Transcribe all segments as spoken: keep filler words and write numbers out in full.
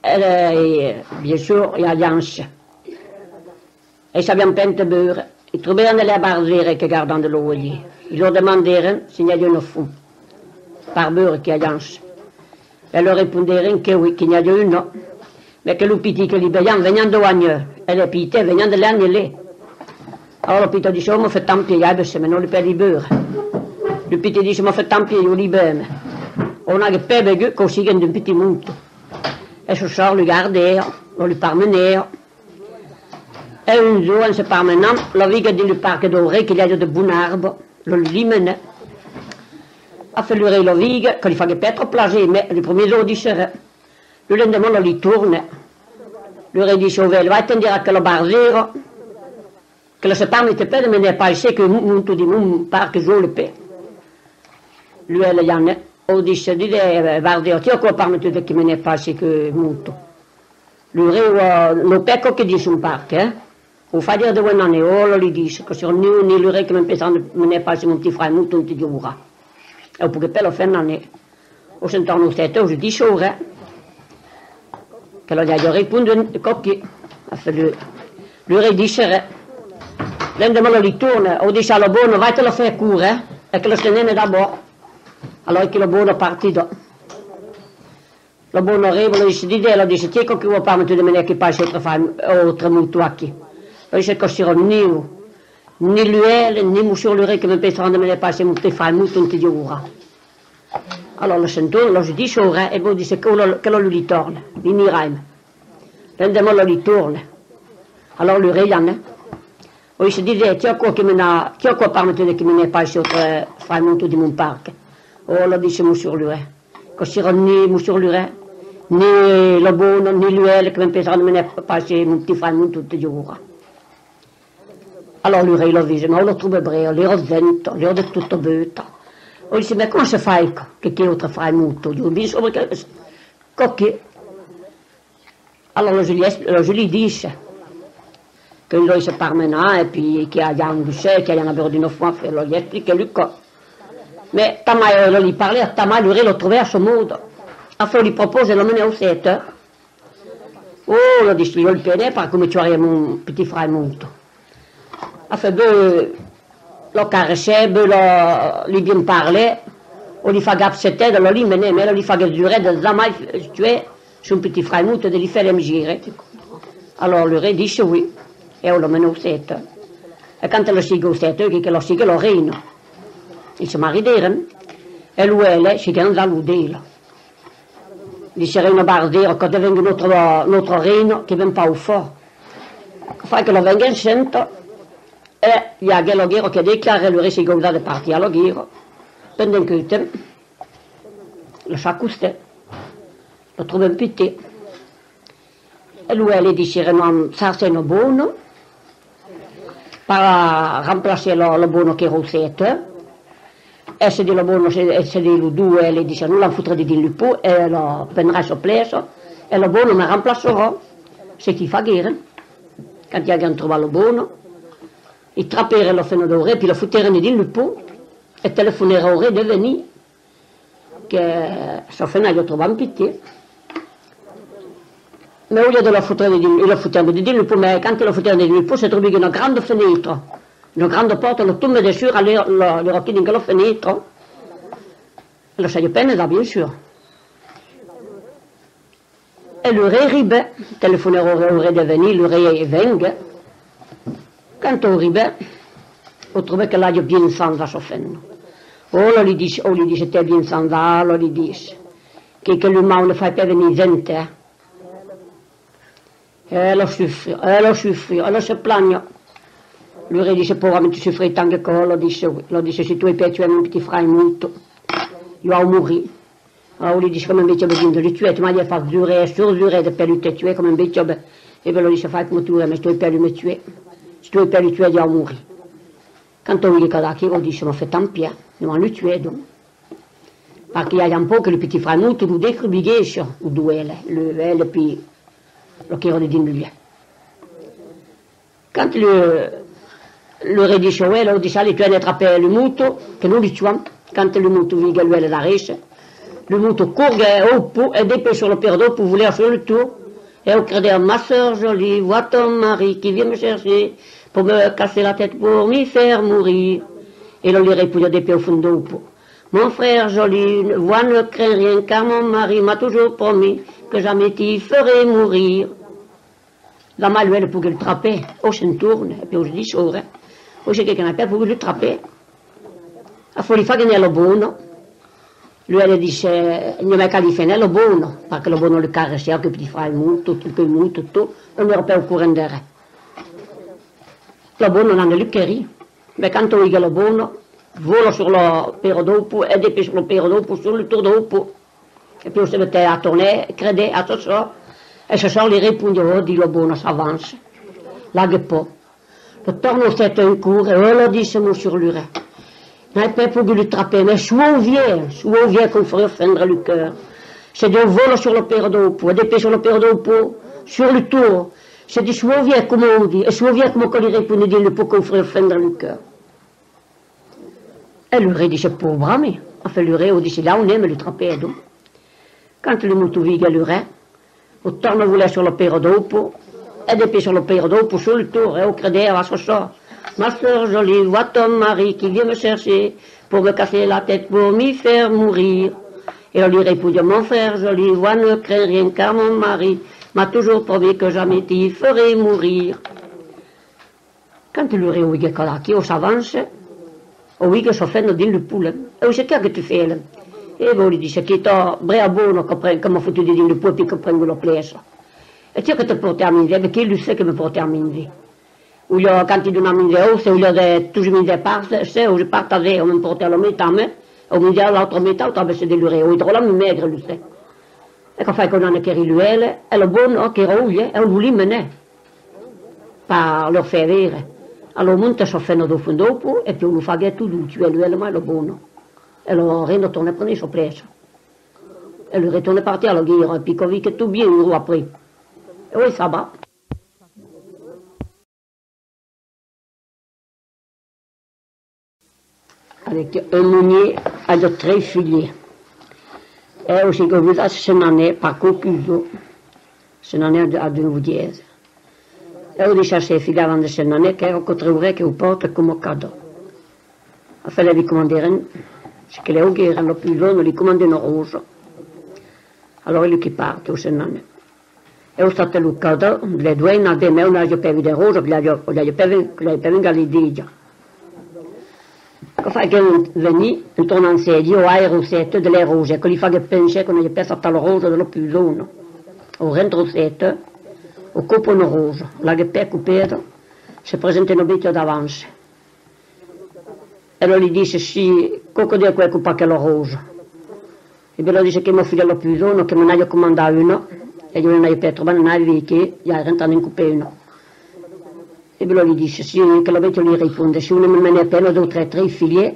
E, bien sûr, i a l'anse. E sabián pas ente beure. I trobèron la bardera que gardan de l'oelhier. I lor demandèron se n'i aviá una font per beure aquí a l'anse. E lor respondèron que oui, que n'i aviá una. Mès que lo pitit que li balhava veniá de Guanheu, e le pitit veniá de l'Anelé. Alòrs lo pitit disse: "Ò, me fai tant pièi, ai bessé, mès non li pòdi beure." Lo pitit disse: "Me fai tant pièi, ieu li bèu, mès ò, n'aguèi pas begut, quò siguèt d'un pitit monton." E sos sòrres li gardèron, lo li parmenèron. E un jorn, en se parmenant, lo viguèt dins lo parc dau rei que li aviá de bonas arbas, lo li menèt. Enfin lo rei lo viguèt, quò li faguèt pas tròp plaser, mès lo primièr jorn dissèt ren. Lo lendeman lo li tornèt. Lo rei disse: "Ò, vai-te'n dire a aquela bardera que la se permete pas de menar passejar queu monton dins mon parc, ieu le pòdi." Lo, e, li anèt, ò, disse: "Didè, bardera, tu as quò permetut de que menar passejar queu monton?" Lo rei, ò, non, pas quò qu'es dins son parc, eh. Ò, fai dire de uèi, non, ò, lo li disse, quò serà ni, ni lo rei que m'empecharà de menar passejar mon pitit frair monton ente dètz oras. E ò, poguèt pas lo far, non. Ò, s'entorna sèt oras, dètz oras, eh. Que lo li aviá respondut, quò-quí. Enfin lo, lo rei disse ren. Lendeman lo li tornèt, ò, disse a la bona: "Vai-te lo far córrer, eh, e que lo se n'anèt d'abòrd." Alòrs que la bona partiguèt. La bona arriba, la disse: "Didè", la disse, "tu as quò que as permetut de menar aquí passejar autre frair, autre monton aquí?" La disse: "Quò serà ni ieu, ni lo, e, ni Mossur lo rei que m'empecharàn de menar passejar mon pitit frair monton ente dètz oras." Alòrs la s'entorna, lo dètz oras, e ò, disse, que lo, que lo li tornèt, li n'irai. Lendeman lo li tornèt. Alòrs lo rei i anèt. Ò, disse: "Didè, tu as quò que mena, tu as quò permetut de que menar passejar autre frair monton dins mon parc?" Ò, la disse: "Mossur lo rei, quò serà ni Mossur lo rei, ni la bona, ni lo, e, que m'empecharàn de menar passejar mon pitit frair monton ente dètz oras." Alòrs lo rei lo vise, mès ò, lo trobèt brèu, l'èra venta, l'èra de tota beutat. Ò, disse: "Mès coma se fai que, que, qu'es autre frair monton?" Disse: "Ò, ben, sobre que, quò-quí." Alòrs lo li es-, lo li disse que lo se parmenava, e puèi que avián un gosset, que avián a beure d'una font, enfin lo li expliquèt lo còp. Mès talament, ò, lo li parlèt, talament lo rei lo trobèt a son mòde. Enfin li proposèt lo menar au sèt. Ò, lo disse, ieu li pòdi pas, coma tuariá mon pitit frair monton. Enfin, ben, lo caressèt, ben, lo, li bien parlèt, ò, li faguèt acceptar de lo li menar, mès lo li faguèt jurar de jamai tuar son pitit frair monton, de li far ren dire. Alòrs lo rei disse oui, e ò, lo menèt au sèt. E quand lo siguèt au sèt, que, que lo siguèt la reina. I se maridèron, e lo, e, siguèron a l'ostal. Dissèron: "Una bardera, quò devèn una autra, una autra reina que ven paur fòrt. Quò fai que la venguèm senta." E i aguèt la guèrra que declarèt, lo rei se gaudèt de partir a la guèrra. Pendent queu temps, lo s'acostèt, lo trobèt un pitit. E lo, e, li dissèron: "Anam charchar una bona per remplaçar la, la bona qu'èra au sèt." E se ditz la bona, se, e se ditz los dos, e, li dissèron: "Nos la fotram dedins lo pòt, e la prendrà sa plaça, e la bona me remplaçarà." Ce qui faguèron. Quand i aguèron trobat la bona, i trapèron la femna dau rei, puèi la fotèron dedins lo pòt, e telefonèron au rei de venir, que sa femna aviá trobat un pitit. Mès au lieu de la fotre dedins, i la fotèron dedins lo pòt, mès quand i la fotèron dedins lo pòt, se trobèt una granda fenèstra, una granda pòrta, la tombèt dessús, alèra la, la, la rotèt dins la fenèstra. La saiá pas nedar, bien sûr. E lo rei arribèt, telefonèron au rei, au rei de venir, lo rei i venguèt. Quand arribèt, ò, trobèt que l'aviá bien chanjat sa femna. Ò, la li disse, ò, li disse: "T'es bien chanjat", la li disse, "que, que lo mau ne fai pas venir gent, eh." E la sufriá, e la sufriá, e la se planhá. Lo rei disse: "Paura, mès tu sufres tant que quò?" La disse: "Oui." La disse: "Se tu as pas tuat mon pitit frair monton, ieu au morir." Ò, li disse: "Coma vei, tu as besonh de lo tuar, tu m'as fach jurar, surjurar de pas lo te tuar, coma vei, tu as be-, e ben, la disse: 'Fai coma tu vòls, mès tu as pas lo me tuar. Se tu as pas lo tuar, ieu au morir.'" Quand ò, li quedèt aquí, ò, disse: "Me fai tant pièi, non, lo tuar, donc." Perque i aviá paur que lo pitit frair monton lo descobrisquèsse, o dos, e, lo, e, lo pi-, lo qu'èra dedins lo lièch. Quand lo, lo rei disse: "Ò, e", la disse: "Alè, tu anem trapar lo monton, que nos lo tuam." Quand lo monton viguèt lo, e, daréisser, Lo moton corguèt au pont e de pè sus lo perron dau pont volèt sus lo torn. E au credèt: « Ma sœur jolie, vois ton mari qui vient me chercher pour me casser la tête, pour m'y faire mourir. » E lo li respondèt de pè au fons dau pont: « Mon frère joli, vois, ne crains rien, car mon mari m'a toujours promis que jamais t'y ferai mourir. » Jamai l'uèlha poguèt lo trapar, au s'entorna, e puei au se dissaura. Au se que n'ai pas pogut lo trapar. Afò li faguèt anar lo bòno. L'uèlha disset: « N'i a mai qu'a li far anar lo bòno, perque lo bòno lo caressèt, que pòdi far mòrt, tot, tot, tot, tot, e n'èra pas au corrent de ren. » Lo bòno anèt lo querir. Mès quand auiguèt lo bòno, vòla sus lo perron dau pont, e de pè sus lo perron dau pont, sus lo torn dau pont. E puei se metèt a tornar credar a sa sòr, e sa sòr li respondèt: « Ò, ditz lo bòno, s'avança. L'agues paur. » Lo torna au sèt en córrer, e lo ditz: « Mon sus lo ren, n'ai pas pogut lo trapar, mès s'o auviá, s'o auviá, que'u fariá fendre lo còr. » Se ditz: « Vòla sus lo perron dau pont, e de pè sus lo perron dau pont, sus lo torn. » Se ditz: « S'o auviá coma o ditz, e s'o auviá coma que'u li respondèt dins lo pont, que'u fariá fendre lo còr. » E lo ren disset: « Paur brame. » Enfin, lo ren au disset: « Lhèu anem lo trapar, donc. » Quand lo moton viguèt lo ren, o torna volar sus lo perron dau pont, e de pè sus lo perron dau pont, sus lo torn, e au credèt a sa sòr: « Ma sœur jolie, vois ton mari qui vient me chercher pour me casser la tête, pour m'y faire mourir. » E lo li respondèt: « Mon frère joli, vois, ne crains rien, car mon mari m'a toujours promis que jamais t'y ferai mourir. » Quand lo ren auiguèt aquò, au s'avança, auiguèt sa femna dins lo pont. « E çò qu'es que tu fas là? » « E ben, li disset, qu'i a ta brèa bòna que pren-, que m'a fotut dins lo pont, e puei que prengo la plaça. E tu que te pòrte a minjar? » « E ben, qui lo sap que me pòrte a minjar? Au lieu, quand i dona a minjar, au, se au lieu de tot minjar par, se, se, au partatge, au me'n pòrte la mitat, mès au minjar l'autra mitat, au traverse de lo ren, au dròlle, me maigre, lo sap. » E quò fai qu'o n'anèt querir l'uèlha, e lo bòno, qu'èra au lieu, e lo li menèt. Pas lor far veire. Alòrs montèt sa femna dau fons dau pont, e puei lo faguèt tots dos, tuèt l'uèlha mai lo bòno. E lo ren tornèt prene sa plaça. E lo ren tornèt partir a la guèrra, e puei quò viguèt tot bien, un jorn après. E uei ça va. Avec un meunier a de tres filhs. E au se que vos se n'anèt per quauqu'un jorn. Se n'anèt a, a de Novièse. E au disset a sa filha avant de se n'anar: « Qu'èra quò traurè que'u pòrte coma cadò. » Enfin, li comandèren, çò que li auguèren, la pus jòna li comandèt una rosa. Alòrs, lo que part, au se n'anèt. E au sortir lo cadò, de las doas annadas, mès o n'aviá pas vist de rosa, que li aviá, o li aviá pas vist, que li aviá pas vist gaire de ja. Quò fai qu'en venir, en tornant se dire, o aire au sèt de las rosas, que li faguèt pensar quò n'aviá pas estat la rosa de la pus jòna. Au rentre au sèt, o copa una rosa, l'aguèt pas copada, se presenta una bèstia davant. E lo li disset: « Si, quò que deu aquò copa aquela rosa? » E ben, lo disset: « Que ma filha la pus jòna, que me n'aviá comandat una, e ieu ne n'aviá pas trobat, ne n'aviá vist que, e ai rentrat ne'n copat una. » E ben, lo li disset: « Si, que la bèstia li responde, si o ne me menatz pas una, doas, tres, tres filhas,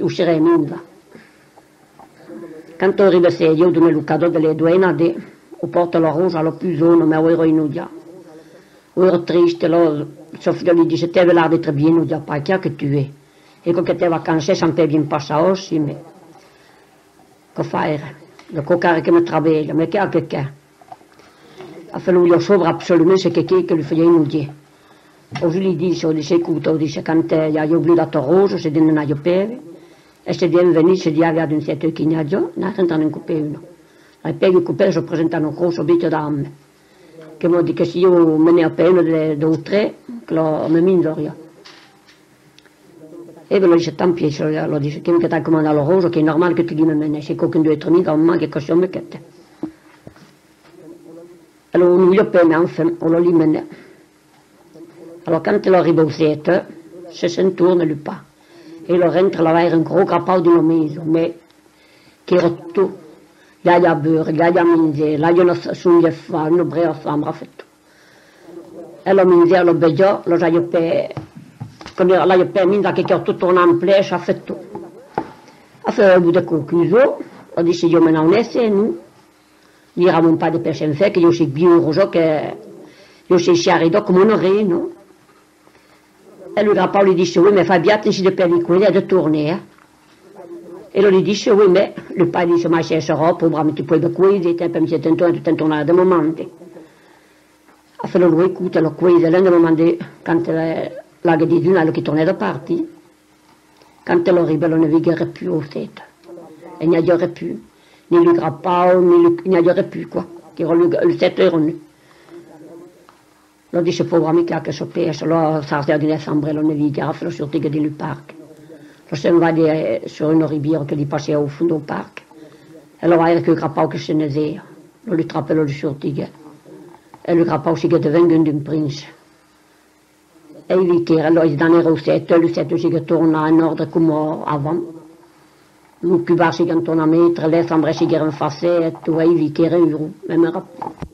o seré minja. » Quand au arriba se dire, o dona lo cadò de las doas annadas, o pòrta la rosa a la pus jòna, mès o èra enojat. O èra triste, lo, sa filha li disset: « T'as l'air d'être bien enojat, pas qu'es que tu es. E quò que te vacanças s'an pas bien passat aussi, mès quò faire? De quò qu'ara que me trabalha, mès qu'es que qu'es? » Enfin, lo voliá sauver absolument, çò que, que, que lo fasiá enojat. Au li disset, au disset: « Escota, au disset, quand, eh, aviá oblidat ta rosa, se ditz, ne n'aviá pas, e se ditz, en venir, se ditz, aviá d'un sèt que n'i aviá, n'ai rentrat ne'n copat una. L'ai pas vist copada, se presenta una grossa bèstia davant. Que m'a dit que si ieu menava pas una de, doas, tres, que la me minjariá. » E ben, lo disset: « Tant pis, se, lo disset, que, que t'ai comandat la rosa, qu'es normal que tu li me menes, se quauqu'un deu èstre minjat, au mens que quò siá mequeta. » E lo, o ne voliá pas, mès enfin, o la li menèt. Alòrs, quand lo arriba au sèt, se, se'n torna lo pas. E lo rentre, lo veire un gros grapau dins la maison, mès qu'èra tot. Li aviá a beure, li aviá a minjar, li aviá una sa-, sonja far, una brèa chambra, enfin tot. E lo minjar, lo bejar, los aviá pas, que ne, l'aviá pas minjat, que qu'èra tot tornat en plaça, enfin tot. Enfin, au bot de quauques jorns, o disset: « Ieu me n'au anar, non? Dire a mon paire de pas se'n far, que ieu sei bien urós, que ieu sei charida coma una reina. » E lo grapau li disset: « Oui, mès fai bien atencion de pas vire coedas e de tornar, eh. » E lo li disse: "Oui, mès", lo pair disse: "Mai se serà, paure òme, tu pòdes ben coéser, tant per mi se t'entorna, tu t'entornaràs de momande." A fach lo, lo escota, lo coése, l'endeman de, quand la, l'agè dejunar, lo que tornèt de partir, quand lo arribèt, lo ne viguèt res pus au sèt. E n'i aguèt res pus, ni lo grapau, ni lo, n'i aguèt res pus, quoi. Qu'èra lo, lo sèt èra nu. Lo disse: "Paure òme, qu'a que sopèsse", lo sargèt dins la chambra, lo ne viguèt res, lo sortiguèt dins lo parc. Lo se'n va de, sur una ribièra que li passèt au fons dau parc. E lo va aire que grapau que se ne deguèt. Lo, lo trapèt, lo, lo sortiguèt. E lo grapau siguèt devengut d'un prince. E i vivèt, lo, es d'anèra au sèt, lo sèt siguèt tornat en òrdre coma avant. Lo cubar siguèt tornat mèstre, la chambra siguèt en fachèt, e i vivèt euro, mème rapau.